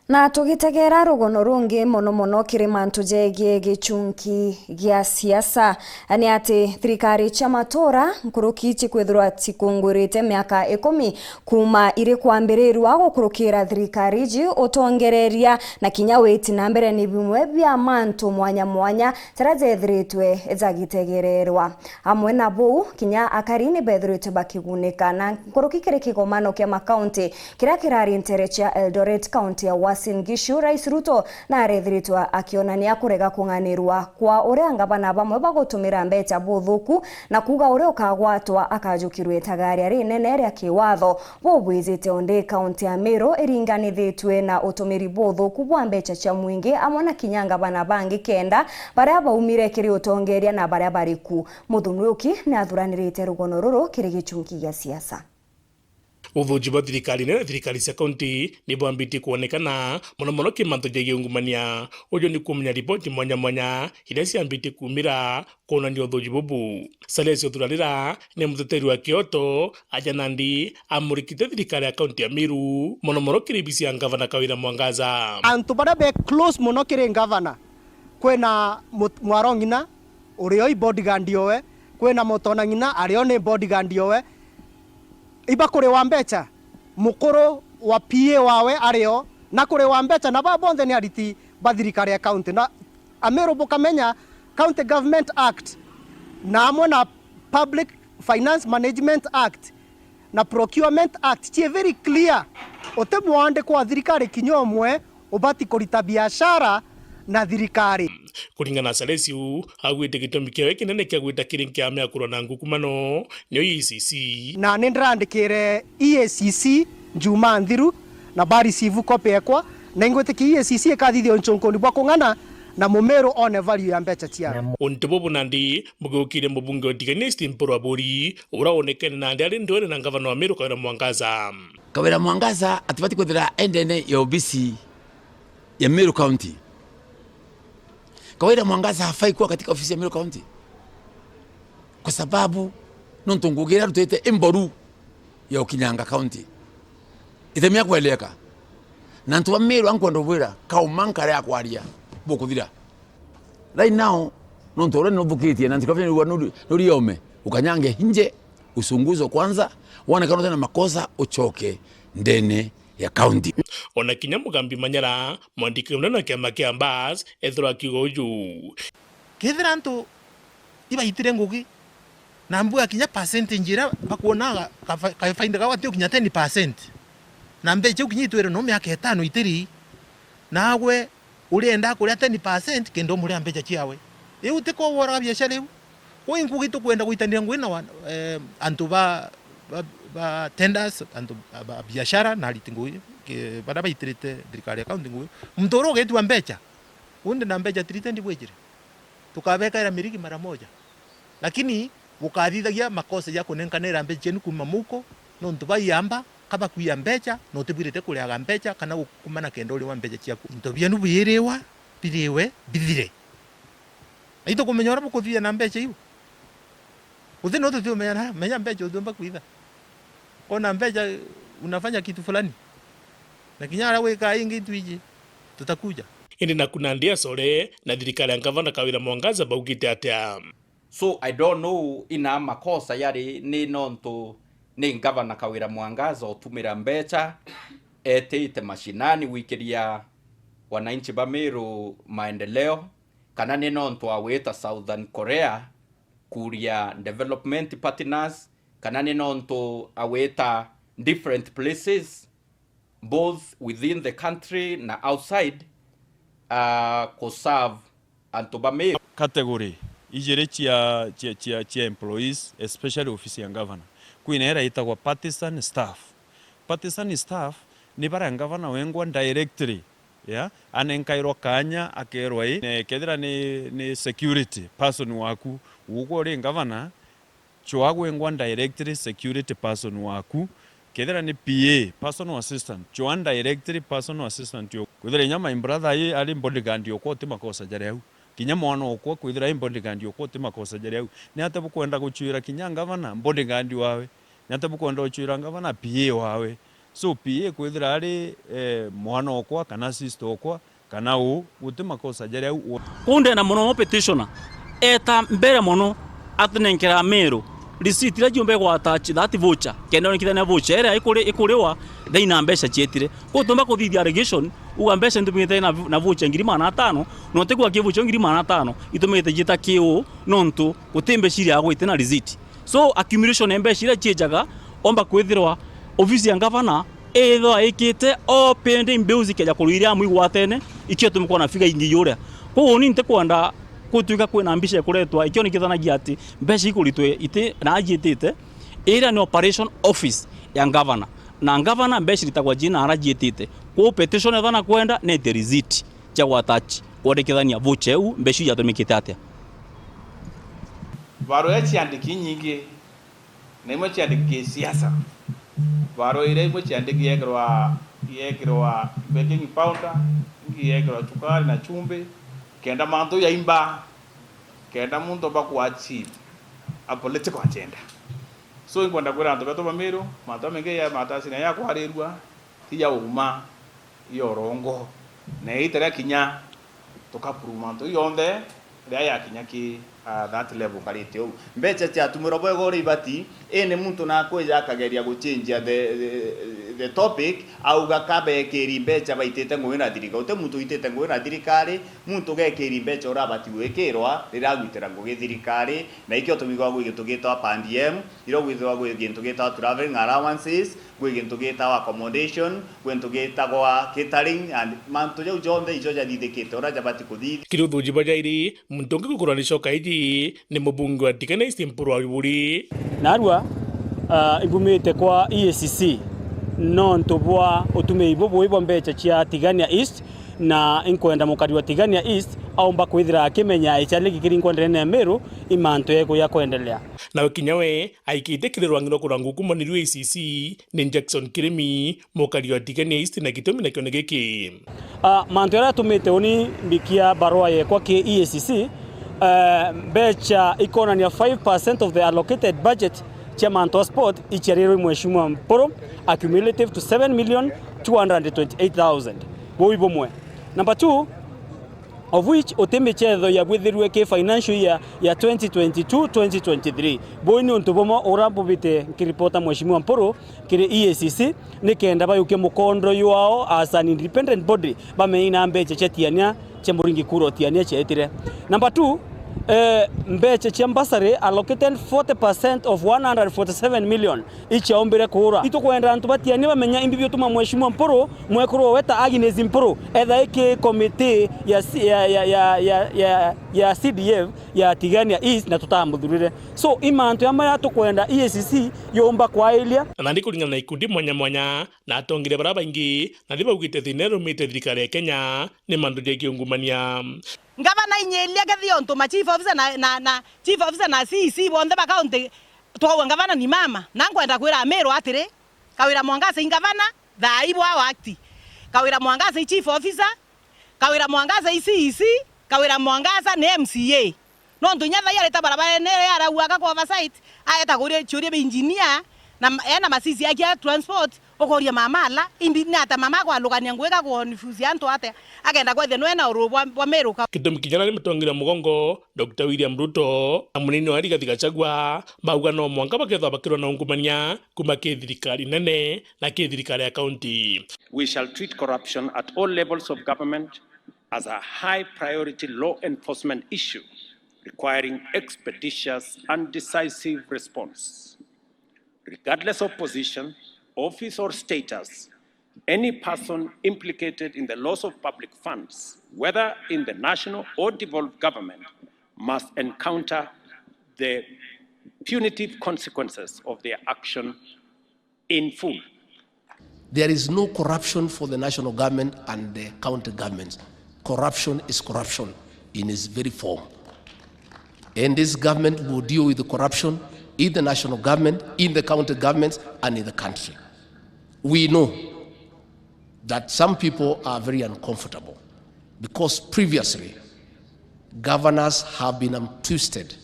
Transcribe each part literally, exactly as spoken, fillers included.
Na tugitegera rugono rungi mono mono kiri mantu jegie gichunki gia siasa, ni ati thirikari cia matura nkuruki cikwithirwa cikungurite miaka ikumi kuuma iri kwambirirwa gukurukira thirikari iji utongereria na kinya witi na mbere ni bimwe bia mantu mwanya mwanya jaria jethiritwe jagitegererwa. Amwe na buu, kinya akari ni bethiritwe bakigunika na nkuruki kiri kigomano kia makaunti kiria kirari ntere cia Eldoret, kaunti ya Uasin Gishu, Rais Ruto narethiritwe akionania kurega kung'anirwa kwa uria ngavana bamwe bagutumira mbecha buthuku na kuuga uria ukagwatwa akajukirwe itagaria rinene ria kiwatho. Bubwijite undi kaunti ya Meru iringanithitue na utumiri buthuku bwa mbecha cia mwingi amwe na kinya ngavana bangi kenda baria baumire kiri utongeria na baria bari ku. Muthunwiuki ni athuranirite rugono ruru kiri gichunki gia siasa. Uthuji bwa thirikari nene na thirikari cia kaunti ni bwambitie kwonekana mono mono ki mantu jegie ungumania. Uju ni kumenya ripoti mwanya mwanya iria ciambitie kuumira kwonania uthuji bubu. Salesio Thuranira ni muteteri wa kioto, aja nandi amurikite thirikari ya kaunti ya Meru mono mono kiri bisi ya ngavana Kawira Mwangaza. Antu baria be close mono kiri ngavana, kwina mut-, mwarong'ina urio i bodyguard owe, kwina mutona ng'ina ario ni bodyguard owe, ibakuriwa mbecha, mukuru wa P A wawe ario, na kuriwa mbecha, na ba bonthe ni ariti ba thirikari ya county. Na Ameru bukamenya County Government Act na amwe na Public Finance Management Act na Procurement Act cii very clear. Uti mwandiko wa thirikari kinya umwe ubati kurita biashara na thirikari. Kuringana na Salesiu, augite gitumi kiawe kinene kia gwita kiri nkiama ya kurwa na ngukumano nio E A C C. Na ni ndirandikire E A C C njuma nthiru na ba receive copy ekwa, na ingwitikia E A C C ikathithia unchunkuni bwa kung'ana na mumiru one value ya mbecha ciawe. Untu bubu nandi bugiukire mubunge wa Tigania East Mpuru Aburi, uria wonekene nandi ari ndwene na ngavana wa Meru Kawira Mwangaza. Kawira Mwangaza atibati kwithira endene ya obisi ya Meru County. Kawira Mwangaza hafai kuwa katika ofisi ya Meru County, kwa sababu nontu ngugi iria arutite imboru ya ukinyanga county itemia kweleka. Na antu ba Meru ankwenda ubwira, kauma nkare ya kwaria bukuthira. Right now, nontu uria nuthukitie na ntikavya nurua nuri-, nuriome, ukanyange hinje, uchunguzwe kwanza, wonekana utina makosa, uchoke ndene ya county. Ona kinya Mugambi Manyara, mwandiki munene wa kiama kia Mbas, ethirwa akiuga uju. Kethira antu ibaitire ngugi, na mbua kinya percentage iria bakwona ga-, ga-, kafaida kao gatio kinya ten percent, na mbecha iu kinya itwire no miaka itano itiri, nagwe urienda kuria ten percent kenda umuria mbecha ciawe. Iu ti ko woraga biashara iu? Kwi nkugi tukwenda gwitanira ngugi na wa-, eh, antu ba, ba, ba tenders, antu ba, ba biashara na ariti ngugi, ki-, baria baitirite thirikari ya county ngugi. Muntu uria ugetua mbecha, undi na mbecha tirite ndibwijire. Tukabekaira mirigi mara moja. Lakini bukathithagia makosa ja kunenkanira mbecha cienu kuuma muko, nontu baiamba, ka bakuia mbecha, na utibwirite kuriaga mbecha, kana gukumana kenda uriwa mbecha ciaku. Into bienu biiriwa, biriwe, bithire. Na itukumenya uria bukuthithia na mbecha iu. Uthi no tutiumenya na, menya mbecha utiumba kwitha. Kona mbecha unafanya kitu fulani. Na kinya aria gwika ingi twiji, tutakuja. Indi naku nandi Asore na thirikari ya ngavana Kawira Mwangaza baugite atia? So, I don't know ina makosa yari ni nontu ni ngavana Kawira Mwangaza utumira mbecha etite mashinani gwikiria wananchi ba Meru maendeleo, kana ni nontu awita Southern Korea kuria development partners, kana ni nontu awita different places, both within the country na outside, uh, ku serve antu ba Meru. Category ijiri cia, cia, cia, cia employees, especially ofisi ya governor. Kwina iria itagwa partisan staff. Partisan staff ni baria governor wengwa directly, yeah, anenkairwa kanya akerwa, ii, ne, kethira ni, ni security person waku, ugwe uri governor, chwa gwengwa directly security person waku. Kethira ni P A, personal assistant, chwa directly personal assistant yo. Kwithira inya my brother i ari bodyguard okwa uti makosa jari au. Kinya mwana okwa kwithira i bodyguard okwa uti makosa jari au. Ni atia bukwenda guchwira kinya ngavana bodyguard wawe? Ni atia bukwenda guchwira ngavana P A wawe? So, P A kwithira ari, eh, mwana okwa kana sister okwa kana uu, guti makosa jari au. Kuu ndenda mono mo petitioner eta mbere mono atunenkera Meru receipt iria ciumba igwa attach that voucher, kenda onikithania voucher iria ikuri-, ikuriwa thaina mbeca cietire. Kuu tumba kuthithia allegation, uga mbeca ntumite na, na voucher ngiri magana atano, na utigwa ki voucher ngiri magana atano itumite ciita ki uu, nontu guti mbeca iria agwite na receipt. So, accumulation ya mbeca iria ciejaga, omba kwithirwa ofisi ya ngavana ithwa ikite all pending bills ikeja kurwa iria amwe igwatene, ikio tumikwa na figa ingi iuria. Koguo ni ntikwenda gutwika kwina mbica ikuretwa ikio nikithanagia ati mbeca ikuritwe iti na ajiitite, iria ni operation office ya ngavana, na ngavana mbeca iritagwa jina ara jiitite. Koguo petition ethana kwenda nete receipt cia gwatach kwandikithania voucher iu, mbeca iu yatumikite atia. Barua iria ciandiki inyingi, na imwe ciandiki kisiasa. Barua iria imwe ciandiki yekirwa, yekirwa baking powder, ingi yekirwa cukari na chumbi, kenda mantu yaimba, kenda muntu omba ku achieve a political agenda. So, inkwenda kwira antu betu ba Meru, mantu jamaingi ya matasi na ya kwarirua, ti ya uma, ya urongo. Na ita ria kinya, tuka prove mantu jonthe, riria yakinya ki, ah, that level karite uu. Mbeca ciatumirwa bwega uria ibati, indi muntu nakwija akageria guchenjia the, the, the topic, auga ka bekiri mbeca baitite ngugi na thirikari. Uti muntu uitite ngugi na thirikari, muntu ugekiri mbeca uria abati gwikirwa riria agwitira ngugi thirikari, na ikio tumigwa gwi gintu gitagwa per diem, irio gwithirwa gwi gintu gitagwa travelling allowances, gwi gintu gitagwa accommodation, gwi gintu gitagwa catering, and mantu jau jonthe ijo jathithikite uria jabati kuthithia. Kiri uthuji bwa jairi, muntu ungi gukurwa ni coka iji ni mubunge wa Tigania East Mpuru wa Kiburi. Narua, ah, imbumite kwa E A C C, nontu bwa utumii bubui bwa mbeca cia Tigania East, na inkwenda mukari wa Tigania East aumba kwithira akimenya ichali gikiri nkwendelea na Meru, i mantu yeku ya kwendelea. Nawe kinya we aikite kiri rwangi rwa kurangwa kumanirua A C C ni Jackson Kirimi, mukari wa Tigania East, na gitumi nakio ni giki. Ah, mantu jaria atumite uni mbikia barua yekwa ki E A C C, eh, mbeca ikonania five percent of the allocated budget cia mantu a sport ichiarirwe Mheshimiwa Mpuru, accumulative to seven million two hundred twenty-eight thousand. Buu i bumwe. Number two, of which uti michetho yabwithirue ki financial year ya twenty twenty-two twenty twenty-three. Buu ni untu bumwe uria mbubite nkiripota Mheshimiwa Mpuru kiri E A C C, nikenda bayukia mukondo jwao as an independent body, bamenye ina mbeca cia Tigania cia muringi kura o Tigania ciaitire. Number two, eh, mbeca cia bursary allocated forty percent of one hundred forty-seven million ichiaumbire kuura. Itukwenda antu ba Tigania bamenya imbi biutuma Mheshimiwa Mpuru, mwekuru we ta Agnes Mpuru, etha iki committee ya C-, ya, ya C D F ya Tigania East na tutamuthurire. So, i mantu jamwe jaria tukwenda E A C C yumba kwairia. Na nandi kuringana na ikundi mwanya mwanya na atongeria baria baingi, nathi baugite thina irumite thirikari ya Kenya ni mantu ja kiungumania. Ngavana inyiria kethia untu ma chief officer na, na, na chief officer na C E C bonthe ba county twauga ngavana ni mama, na nkwenda kwira Amiru atiri, Kawira Mwangaza i ngavana, thaa i bwa wakti. Kawira Mwangaza i chief officer, Kawira Mwangaza i C E C, Kawira Mwangaza ni M C A. Nontu inya thaai arita barabarene iria arauga ka oversight, aeta kuria ciuria bia engineer, na ma-, ena masisi yake ya transport, ukoria mama ala, imbi ni ata mama akwalukania ngugi ka kuconfuse antu atia, akenda kwethia nwe na uruu bwa, bwa Meru ka. Gitumi kinya nari mutongeria mugongo, Doctor William Ruto, na munini wa Rigathi Gachagua, bauga no mwanka bakethwa bakirwa na ungumania kuma ki thirikari nene na ki thirikari ya county. We shall treat corruption at all levels of government as a high priority law enforcement issue requiring expeditious and decisive response. Regardless of position, office, or status, any person implicated in the loss of public funds, whether in the national or devolved government, must encounter the punitive consequences of their action in full. There is no corruption for the national government and the county governments. Corruption is corruption in its very form. And this government will deal with the corruption in the national government, in the county governments, and in the country. We know that some people are very uncomfortable because previously governors have been untwisted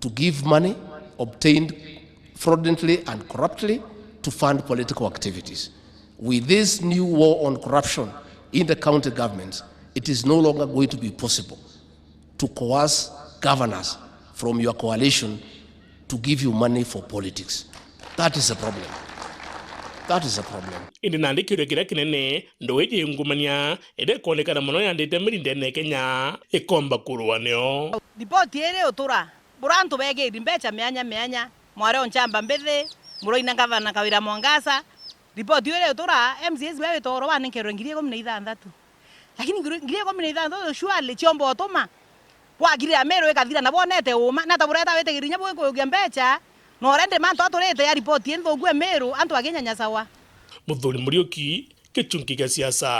to give money obtained fraudulently and corruptly to fund political activities. With this new war on corruption in the county governments, it is no longer going to be possible to coerce governors from your coalition to give you money for politics. That is a problem. That is a problem. Indi nandi kiuria kiria kinene, nduu iji ungumania iria ikwonekana mono yandite miri ndene ya Kenya ikomba kurua nio. Ripoti iri utura bura antu begiri mbeca mianya mianya, mwari o nchamba mbithi, muraina ngavana Kawira Mwangaza. Ripoti iu iri utura M C As baria witoro banenkerwe ngiri ikumi na ithanthatu. Lakini ngiri, ngiri ikumi na ithanthatu surely ciomba utuma bwagirira Meru ikathira na bwonete uma, na ta bureta witigiri inya bwikuugia mbeca, na already mantu aturite ya ripoti inthuku e Meru, antu bakinyanyasawa. Muthuri Muriuki, Gichunki gia siasa.